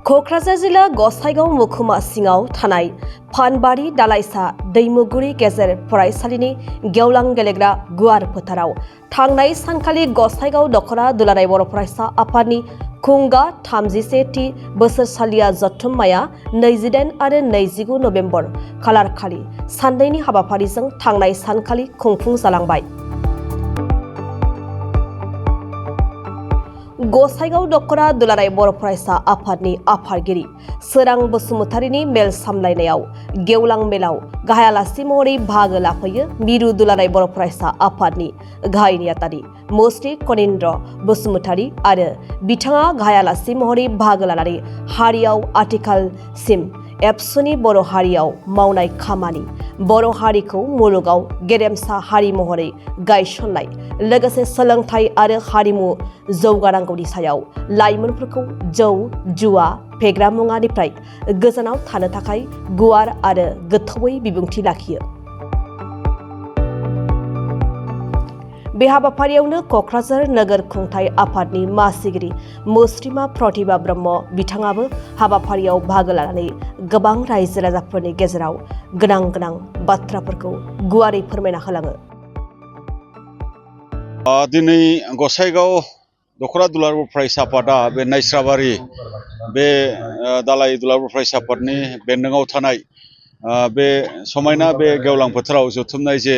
क'क्राझार जिल्ला गसाइगाव महकुमा सिङाव थानाय फानबारि दालाइसा दैमुगुरि गेजेर फरायसालिनि गेवलां गेलेग्रा गुवार फोथाराव थांनाय सानखालि गसाइगाव दख'रा दुलाराय बर' फरायसा आफादनि खुंगा 31थि बोसोरसालिया जथुम्माया 28 आरो 29 नबेम्बर खालारखालि साननैनि हाबाफारिजों थांनाय सानखालि खुंफुंजालांबाय। गसाइगाव दख'रा दुलाराय बर' फरायसा आफादनि आफादगिरि सोरां बसुमतारीनि मेल सामलायनायाव गेवलां मेलाव गाहाय आलासि महरै बाहागो लाफैयो मिरु दुलाराय बर' फरायसा आफादनि गाहाय नेहाथारि मुस्रि कनिन्द्र बसुमतारी आरो बिथाङा गाहाय आलासि महरै बाहागो लानानै हारियाव आथिखालसिम एबसुनि बर' हारियाव मावनाय खामानि बर' हारिखौ मुलुगाव गेरेमसा हारि महरै गायसननाय लोगोसे सोलोंथाइ आरो हारिमु जौगानांगौनि सायाव लाइमोनफोरखौ जौ जुवा फेग्रा मुवानिफ्राय गोजानाव थानो थाखाय गुवार आरो गोथौयै बिबुंथि लाखियो। बे हाबाफारियावनो क'क्राझार नोगोर खुंथाय आफादनि मासिगिरि मुस्रिमा प्रतिभा ब्रह्म बिथाङाबो हाबाफारियाव बाहागो लानानै गोबां रायजो राजाफोरनि गेजेराव गोनां बाथ्राफोरखौ गुवारै फोरमायना होलाङो। दिनै गसाइगाव दख'रा दुलाराय बर' फरायसा आफादा बे नायस्राबारि बे दालाइ दुलाराय बर' फरायसा आफादनि बेन्दोङाव थानाय बे समायना बे गेवलां फोथाराव जथुमनाय जे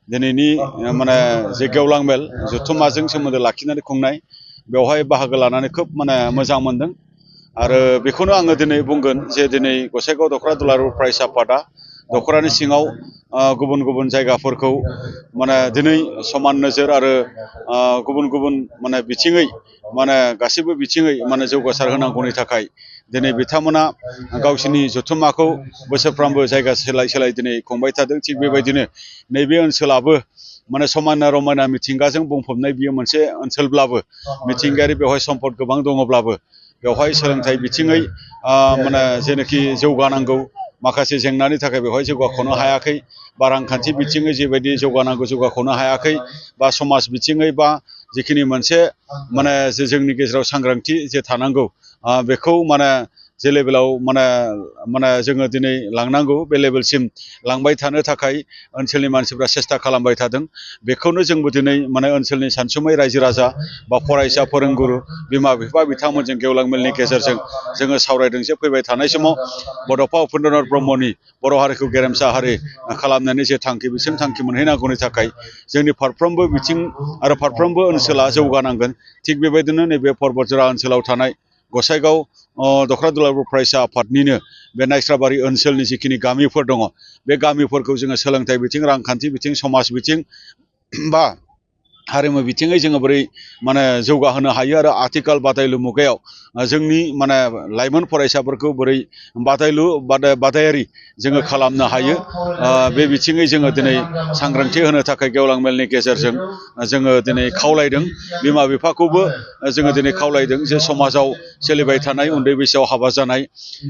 दिनैनि जे गेवलां मेल जथुम्माजों सोमोन्दो लाखिनानै खुंनाय बेवहाय बाहागो लानानै खोब मोजां मोनदों आरो बेखौनो आङो दिनै बुंगोन जे दिनै गसाइगाव दख'रा दुलाराय बर' फरायसा आफादा दख'रानि सिङाव गुबुन जायगाफोरखौ दिनै समान नोजोर आरो गुबुन बिथिङै गासैबो बिथिङै जौगासार होनांगौनि थाखाय दिनै बिथांमोना गावसोरनि जथुम्माखौ बोसोरफ्रोमबो जायगा सोलाय दिनै खुंबाय थादों। थिग बेबायदिनो नैबे ओनसोलाबो समायना रमायना मिथिंगाजों बुंफबनाय बियो मोनसे ओनसोलब्लाबो मिथिंगायारि बेवहाय सम्पद गोबां दङब्लाबो बेवहाय सोलोंथाइ बिथिङै जेनाखि जौगानांगौ माखासे जेंनानि थाखाय बेवहाय जौगाख'नो हायाखै बा रांखान्थि बिथिङै जेबायदि जौगानांगौ जौगाख'नो हायाखै बा समाज बिथिङै बा जिखिनि मोनसे जे जोंनि गेजेराव सांग्रांथि जे थानांगौ बेखौ जे लेभेलाव जोङो दिनै लांनांगौ बे लेभेलसिम लांबाय थानो थाखाय ओनसोलनि मानसिफ्रा सेस्था खालामबाय थादों। बेखौनो जोंबो दिनै ओनसोलनि सानसुमै रायजो राजा बा फरायसा फोरोंगुरु बिमा बिफा बिथांमोनजों गेवलां मेलनि गेजेरजों जोङो सावरायदों जे फैबाय थानाय समाव बड'फा उपेन्द्रनाथ ब्रह्मनि बर' हारिखौ गेरेमसा हारि खालामनायनि जे थांखि बिसिम थांखि मोनहैनांगौनि थाखाय जोंनि फारफ्रोमबो बिथिं आरो फारफ्रोमबो ओनसोला जौगानांगोन। थिग बेबायदिनो नैबे पर्बतजरा ओनसोलाव थानाय गसाइगाव दख'रा दुलाराय बर' फरायसा आफादनिनो बे नायस्राबारि ओनसोलनि जिखिनि गामिफोर दङ बे गामिफोरखौ जोङो सोलोंथाइ बिथिं रांखान्थि बिथिं समाज बिथिं बा हारिमु बिथिङै जोङो बोरै जौगाहोनो हायो आरो आथिखाल बादायलु मुगायाव जोंनि लाइमोन फरायसाफोरखौ बोरै बादायारि जोङो खालामनो हायो बे बिथिङै जोङो दिनै सांग्रांथि होनो थाखाय गेवलां मेलनि गेजेरजों जोङो दिनै खावलायदों। बिमा बिफाखौबो जोङो दिनै खावलायदों जे समाजाव सोलिबाय थानाय उन्दै बैसोआव हाबा जानाय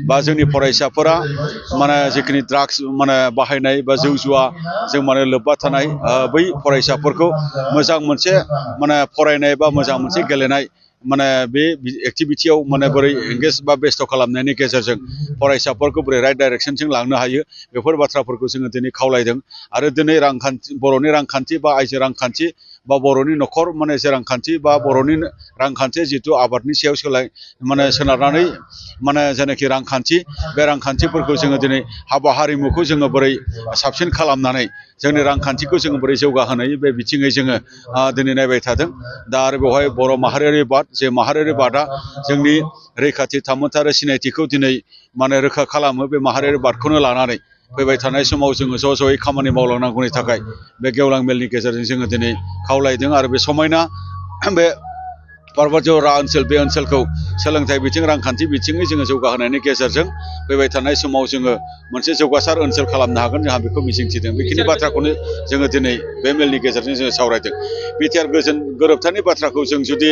बा जोंनि फरायसाफोरा जिखिनि ड्राग्स बाहायनाय बा जौ जुवा जों लोब्बा थानाय बै फरायसाफोरखौ मोजां मोनसे फरायनाय बा मोजां मोनसे गेलेनाय बे एक्टिभिटियाव बोरै एंगेज बा बेस्थ' खालामनायनि गेजेरजों फरायसाफोरखौ बोरै राइट डाइरेक्सनजों लांनो हायो बेफोर बाथ्राफोरखौ जोङो दिनै खावलायदों। आरो दिनै बर'नि रांखान्थि बा आइजो रांखान्थि बा बर'नि न'खर जे रांखान्थि बा बर'नि रांखान्थि जिथु आबादनि सायाव सोनारनानै जेनाखि रांखान्थि बे रांखान्थिफोरखौ जोङो दिनै हाबा हारिमुखौ जोङो बोरै साबसिन खालामनानै जोंनि रांखान्थिखौ जोङो बोरै जौगाहोनाय बे बिथिङै जोङो दिनै नायबाय थादों। दा आरो बेवहाय बर' माहारियारि बाद जे माहारियारि बादआ जोंनि रैखाथि थामोनथि आरो सिनायथिखौ दिनै रोखा खालामो। बे माहारियारि बादखौनो लानानै फैबाय थानाय समाव जोङो ज'यै खामानि मावलांनांगौनि थाखाय बे गेवलां मेलनि गेजेरजों जोङो दिनै खावलायदों। आरो बे समायना बे पर्बतजरा ओनसोल बे ओनसोलखौ सोलोंथाइ बिथिं रांखान्थि बिथिङै जोङो जौगाहोनायनि गेजेरजों फैबाय थानाय समाव जोङो मोनसे जौगासार ओनसोल खालामनो हागोन जोंहा बेखौ मिजिंथिदों। बेखिनि बाथ्राखौनो जोङो दिनै बे मेलनि गेजेरजों जोङो सावरायदों। बिटिआर गोरोबथानि बाथ्राखौ जों जुदि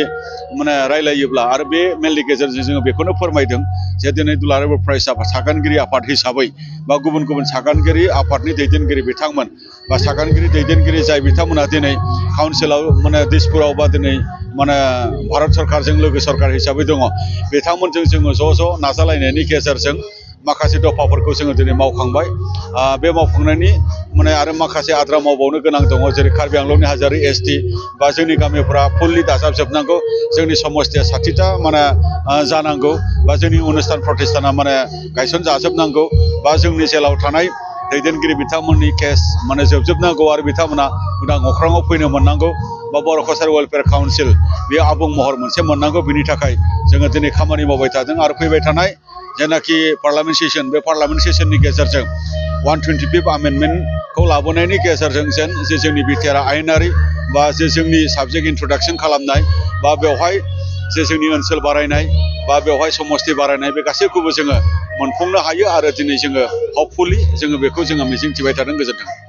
रायलायोब्ला आरो बे मेलनि गेजेरजों जोङो बेखौनो फोरमायदों जे दिनै दुलाराय बर' फरायसा सागानगिरि आफाद हिसाबै बा गुबुन सागानगिरि आफादनि दैदेनगिरि बिथांमोन बा सागानगिरि दैदेनगिरि जाय बिथांमोना दिनै काउन्सिलाव दिसपुराव बा दिनै माने भारत सरकारजों लोगो सरकार हिसाबै दङ बिथांमोनजों जोङो ज' नाजालायनायनि गेजेरजों माखासे दफाफोरखौ जोङो दिनै मावखांबाय बे मावखांनायनि माने आरो माखासे आद्रा मावबावनो गोनां दङ जेरै कार्बि आंलंनि हाजारि ST बा जोंनि गामिफोरा फुललि दाजाबजोबनांगौ जोंनि समस्थिया 60टा माने जानांगौ बा जोंनि अनुस्थान प्रतिष्ठाना माने गायसनजाजोबनांगौ बा जोंनि जेलाव थानाय दैदेनगिरि बिथांमोननि केस माने जोबजोबनांगौ आरो बिथांमोना उदां अख्राङाव फैनो मोननांगौ बा बर' कसारि वेलफेयार काउन्सिल बे आबुं महर मोनसे मोननांगौ बिनि थाखाय जोङो दिनै खामानि मावबाय थादों आरो फैबाय थानाय जेनाखि पार्लामेन्ट सेसन बे पार्लामेन्ट सेसननि गेजेरजों 125 आमेन्डमेन्टखौ लाबोनायनि गेजेरजों जे जोंनि बिटिआर आयेनारि बा जे जोंनि साबजेक्ट इन्ट्रडाक्सन खालामनाय बा बेवहाय जे जोंनि ओनसोल बारायनाय बा बेवहाय समस्ति बारायनाय बे गासैखौबो जोङो मोनफुंनो हायो आरो दिनै जोङो हपफुलि जोङो बेखौ जोङो मिजिंथिबाय थादों गोजोन्थों।